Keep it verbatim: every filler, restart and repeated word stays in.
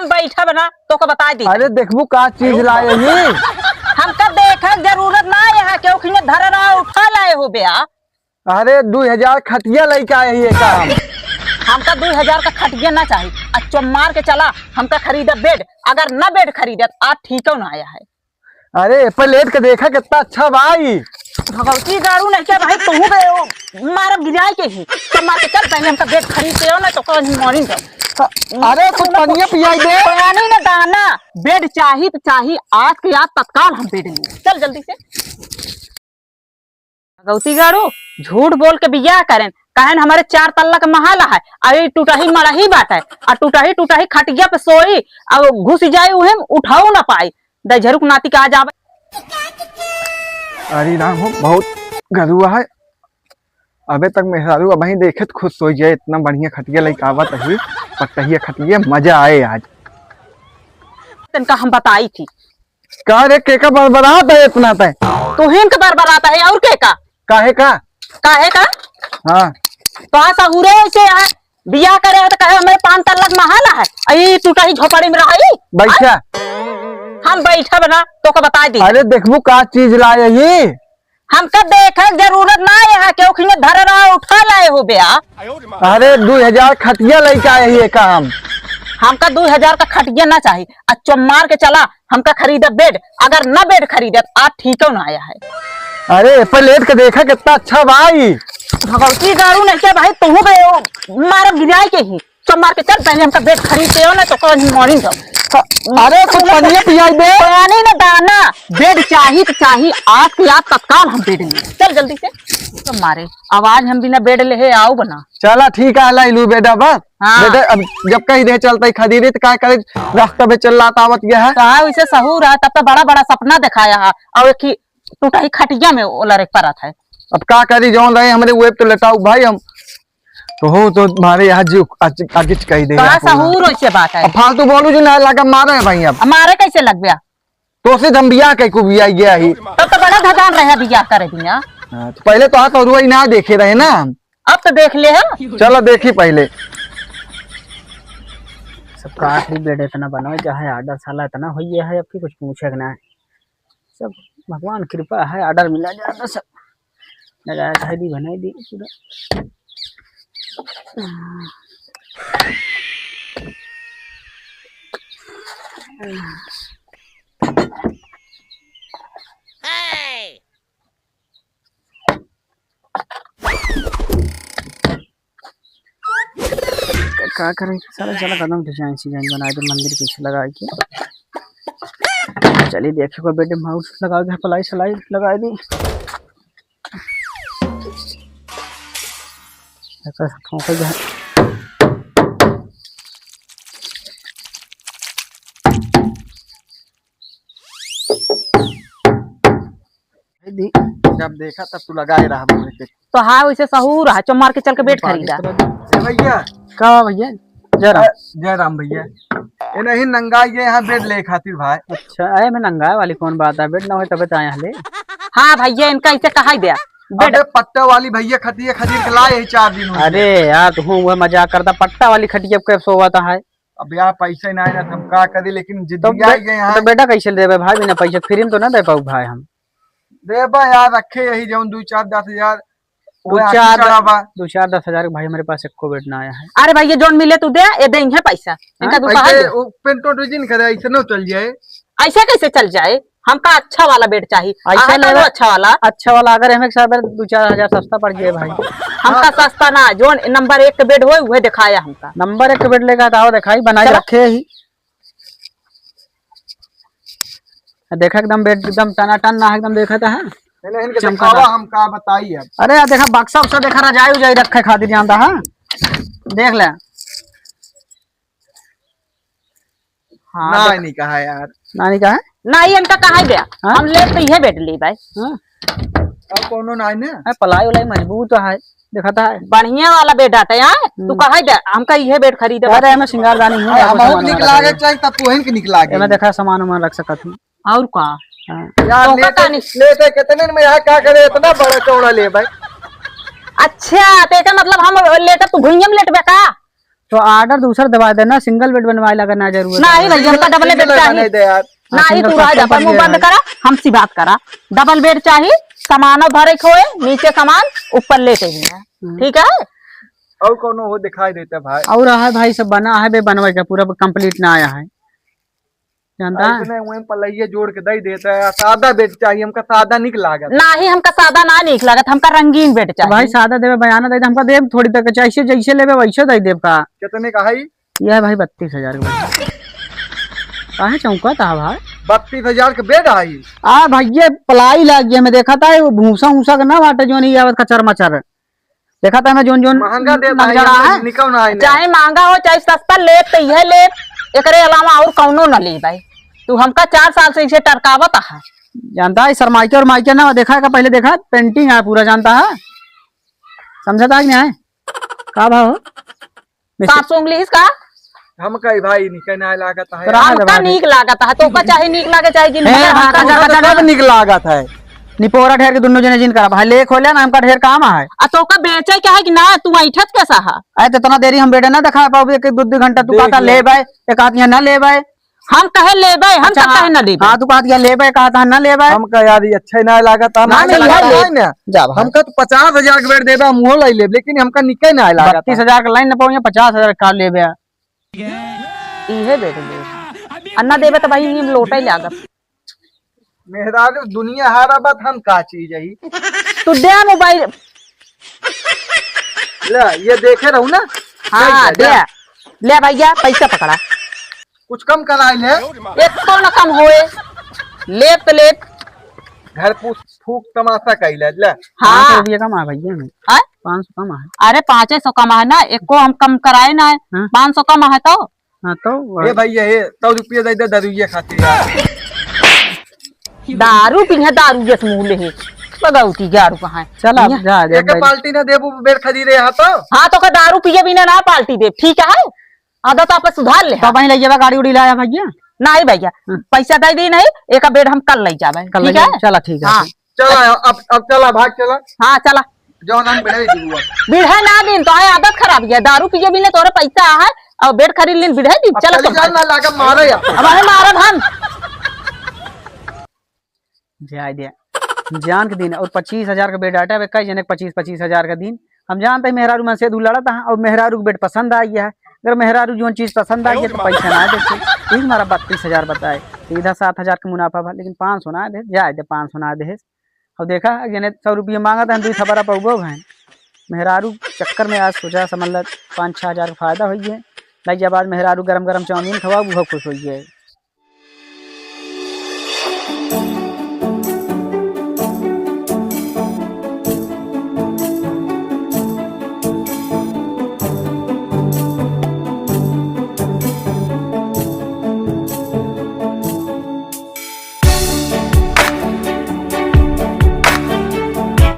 बैठा बना, तोका बताइ दी। अरे देखबू का चीज लाए ही। हमका देखे के जरूरत ना है, केहू खिने धरे रहा, उठा लाए हो बे आ। अरे दू हजार खटिया लइके आए ही एका हम। हमका दू हजार का खटिया ना चाही, आ चोमार के चला, हमका खरीदे बेड, अगर ना बेड खरीदे त आज ठीको ना आया है। अरे, ए पर लेट के देखा कितना अच्छा भाई। भगवती गाड़ू नहीं क्या भाई, तू बे, ओ, मारब गिराए के ही। तो मार के चल, पहले हमका बेड खरीद के आओ ना, तो कौन ही मॉर्निंग का। अरे, कुछ पनिया पियाई दे। पानी ना दाना, बेड चाही तो चाही, आज के आज तत्काल हम बेड ली। चल जल्दी से। भगवती गाड़ू, झूठ बोल के बियाह करेन, कहेन हमरे चार तल्ला के महल है, अरे टूटही मड़ही बात है, आ टूटही टूटही खटिया पे सोई, अब घुस जाई उहे में उठाऊ ना पाई, दझरुक नाती का आ जावे। अरे राम हो, बहुत गरुआ है। अबे तक मेहरारू अबहीं देखे त खुश होइ जाए, इतना बढ़िया खटिया लइके आवत ही, पटहिया खटिया, मजा आए आज। तनका हम बताई थी। का रे, केका बरबरात है इतना तय? तोहिन के बरबरात है, और केका? काहे का? काहे का? हाँ। तो सहूरे ऐसे है, बियाह करे है तो कहे हमें पाँच तल्ला के महल है, आ ई टूटही झोपड़ी में रही। बैठा। हम बैठा बना, तोका बताइ दी। अरे देखबू का चीज लाए ही। हमका देखे के जरूरत ना है, केहू खिने धरे रहा, उठा लाए हो बे आ। अरे दू हजार खटिया लइके आए ही एका हम। हमका दू हजार का खटिया ना चाही, आ चोमार के चला, हमका खरीदे बेड, अगर ना बेड खरीदे त आज ठीको ना आया है। अरे ए पर लेट के देखा कितना अच्छा भाई। भगवती गाड़ू नहीं क्या भाई, तू बे, ओ, मारब गिराए के ही। चोमार के चल, पहले हमका बेड खरीद के आओ ना, तो कौन ही मॉर्निंग का। अरे, कुछ पनिया पियाई दे। पानी ना दाना, बेड चाही तो चाही, आज के आज तत्काल हम बेड ली। चल जल्दी से। तो मारे, आवाज हम बिना बेड ले है, आओ बना। चला, ठीक है, लाई लू बेड अब। हाँ। बेटा, अब जब कही दे चलता ही खदीरी, तो का करे, रास्ता में चल रहा आवत गया है। कहा वैसे सहूर है, तब तो बड़ा बड़ा सपना दिखाया है, और एक ही टूटा ही खटिया में ओला रे परत है। अब का करी, जौन रहे हमरे वेब तो लेटाऊ भाई, हम तो हो तो मारे यहाँ जी अच-, अगिच कही दे कहाँ यार, सहूर वैसे बात है? अब फालतू बोलू जी ना, लगा मारे है भाई अब। अब मारे कैसे लग गया? तो से हम बियाह कह को बियाह गया ही। तब तो बड़ा धजान रहे बियाह करे बिना। हाँ, तो पहले तो हाथ और वही ना देखे रहे ना हम। अब तो देख ले है। चलो देखी पहले। सब काट ही बेड इतना बनाओ, चाहे आर्डर साला इतना होइए है, अब की कुछ पूछे के ना है। सब भगवान कृपा है, ऑर्डर मिला जाता सब। लगाया था दी, बनाई दी पूरा। का, का करें? साला चला कदम डिजाइन सिजाइन बनाए दे, मंदिर पीछे लगाए के। चलिए देखिए, को बेड माउस लगाए दे, प्लाई सलाई लगाए दे। ऐसा ठोंके दे। दी। जब देखा तब तू लगाए रहा मुझे के। तो हाँ, वैसे सहूर है, चोमार के चल के बेड खरीदा। ए भैया। का भैया? जय राम। अ, जय राम भैया। ए नहीं नंगाई गए यहाँ बेड ले खातिर भाई। अच्छा, अरे मैं नंगाए वाली कौन बात है, बेड ना हो तबे तो आए हले। हाँ भैया, इनका इसे कहा ही दिया। बेड। अबे पट्टा वाली भैया खटिया खरीद के लाए है चार दिन हो गए। अरे यार, तू हूँ वह मजाक करता, पट्टा वाली खटिया पे सोवत है। अब यार पैसे ना आए ना, हम का करी, लेकिन तो जिद्दी आ बे-, गए यहाँ। तो बेटा कैसे देबे भाई, बिना पैसे फ्री में तो ना दे पाऊ भाई हम। देबा यार, रखे यही जौन दू चार दस हजार, दू ओए आखिर चार, चढ़ावा। दू चार दस हजार के भाई, हमारे पास एको बेड ना आया है। अरे भाई, ये जौन मिले तू दे, ये देंगे पैसा। इनका हाँ? तू कहा पैसे, दे। वो पेंटो डिजाइन करे, ऐसे न चल जाए। ऐसे कैसे चल जाए? हमका अच्छा वाला बेड चाहिए। ऐसा आहा, लेवे, तो अच्छा वाला। अच्छा वाला अगर हमें एक साथ दू चार हजार सस्ता पड़ जाए भाई। हमका हाँ। सस्ता ना, जौन नंबर एक के बेड होए, वह दिखाया हमका। नंबर एक के बेड लेकर तो आओ, दिखाई, बनाए चलो। रखे ही। देखा एकदम बेड एकदम टनाटन ना है, एकदम देखा था, हाँ? पहले इनके चमका दिखावा, था। हम का बताई अब। अरे यार, देखा बक्सा उक्सा, देखा रजाई उजाई रखे खातिर जानता, हाँ? देख ले। हाँ, ना, देख। नहीं कहा यार। ना, नहीं कहा है? ना, ये इनका कहा गया? हाँ? हम ले तो ये बेड ली भाई। हाँ। अब कोनो ना है ना? हाँ, पलाई उलाई मजबूत है। देखा था। बढ़िया वाला बेड आटे, हाँ? तू हम्म। कहा दे, हमका इहे बेड खरीदे अरे, बा। एमे सिंगारदानी हूँ, अरे, देखो हम सामान निक वामान लागे रख चाहे, तब तू हिन के निक लागे। एमे देखा, सामान उमान रख सकत हूँ। और का? हाँ। यार, तोहका लेटे, का नहीं? लेटे कितने में यहाँ का करे, इतना बड़ा चौड़ा ले भाई। अच्छा, तो एकर मतलब हम लेटे, तू भुइयां में लेटबे का? तो order दूसर दवा देना, single bed बनवाए लगा ना जरूरत है। नहीं भैया, हमका double bed चाहिए। नहीं, तू रह जा, मुंह बंद करा, हमसे बात करा। Double bed चाहिए, सामानो भरे के होए, नीचे सामान, ऊपर लेटे ही है। हम्म। ठीक है? और कौनो हो दिखाई देता भाई? और है भाई, सब बना है बे, बनवे का पूरा complete ना आया है, जानता है? इतने वहीं पलैया जोड़ के दे देता है, सादा bed चाहिए हमका, सादा निक लागत। नहीं, हमका सादा ना निक लागत, हमका रंगीन bed चाहिए। भाई सादा देवे बयाना दे दे, हमका देब थोड़ी देर के, जैसे जैसे लेबे वैसे दे देब का। कितने का है? यह भाई बत्तीस हजार के bed। काहे चौंकत है भाई? बत्तीस हजार के bed आई? आ भैया, पलाई लाग गया, मैं देखा था, वो भूसा ऊसा के ना बाटे, जो नहीं आवत कचर मचर। देखा था मैं जोन जोन महंगा देता है, नगजड़ा है। निकल ना आए ना। चाहे महंगा हो, चाहे सस्ता, लेब तो यह लेब, एकरे अलावा और कौनो न लेब भाई। तू हमका चार साल से इसे टरकावत है। जानता है, सर माइके और माइके ना देखा है का, पहले देखा, painting है पूरा, जानता है, समझता है कि नहीं है? का भाव हो? मिस्त्री। सात सौ उंगली इसका? हम कही भाई, निके ना लागत है। तो रहा हमका दे भाई। नीक लागत है, तो का चाहे नीक लागे, चाहे जिन ए, लागे, भाई, हमका का हमका तो जाता सब ना। नीक लागत है। निपोरा ढेर के दुन्नो जने जिन करा, भाई, ले खोले ना, हमका ढेर काम है। आ तो का बेचे क्या है कि ना, तू ऐठत कैसा है? अरे, तो इतना देरी हम बेटे ना दिखा पाओ, एक दो, दो घंटा तू देख कहता ले। ले भाई, एक आदमी ना ले भाई। हम कहे लेबे, हम अच्छा, तो कहे ना लेबे। हाँ, तू कहत या लेबे, कहत है ना लेबे। हम कह यार, ये अच्छा ही ना लागत, हम ना, अच्छा नहीं, लागत है, है ले। ना। जा भाई। हमका तो पचास हजार के bed देबे, हम वो ले लेब, लेकिन हमका निके ना लागत। बत्तीस हजार के line ना पाऊँ, पचास हजार का लेबे। इहे bed लेबे। अन्ना देबे तो भाई, हम लोटे लागत। मेहरारू दुनिया हारा बात, हम का चीज है? तू दे mobile। ले, ये देखे रहू ना? हाँ, ले, ले। दे। ले भैया, पैसा पकड़ा। कुछ कम कराई ले। एको न कम होए, लेब त लेब। घर फूस-, फूक तमाशा कइले, ले। हाँ। पाँच सौ रुपया कम आ भैया में। आय? पाँच सौ कम आ। अरे, पाँचे सौ कम है ना, एको हम कम कराए ना है। हाँ। पाँच सौ कम है तो? हाँ, तो ए भैया, ए, सौ रुपया दे दे दारुइया खातिर यार। दारू पीहे, दारू जस मुँह ले है। बगौती गारू कहाँ है? चल, अब भैया। जा, जा, एक बैठ। पार्टी ना देबू, बेर खरीदे यहाँ तो। हाँ, तो का दारू पिए बिना ना पार्टी दे, ठीक है? आदत आप सुधार ले। तो वहीं ले जावा, गाड़ी उड़ी लाया भैया? नहीं भैया, हाँ। पैसा दे दी नहीं, एक बेड हम कल ले जावे, कल ठीक ले है? जावे, चला, ठीक है, हाँ। ठीक। चला, अब, अब चला, भाग चला। हाँ, चला। जौन हम बिढ़े दीबू अब। बिढ़े ना दिन, तो आए आदत खराब है, दारू पिए बिना तोरे पैसा है, और बेड खरीद लीन बिढ़े दिन, अब चला चली तो जा भाग। ना, लागा मारे अब। अब हमें मारब हम। जाए दे। जान के दिन और पच्चीस हजार का बेड आटा, अब कई जने पच्चीस, पच्चीस हजार का दिन। हम जानते हैं मेहरारू मन से दू लड़त है और मेहरारू के बेड पसंद आ गया है। अगर मेहरारू जोन चीज पसंद आ गया तो पैसा ना देते। ठीक, हमारा बत्तीस हजार बताए, सीधा सात हजार का मुनाफा बा, लेकिन पाँच सौ ना दे, जाए दे, पाँच सौ ना दे। और देखा, जने सौ रुपया मांगा था, हम दुई थपरा पउबो भाई। मेहरारू चक्कर में आज सोचा समझ ल पाँच छः हजार का फायदा होइए। भाई जब आज मेहरारू गरम गरम चाउमीन खवाओ, वो खुश होइए।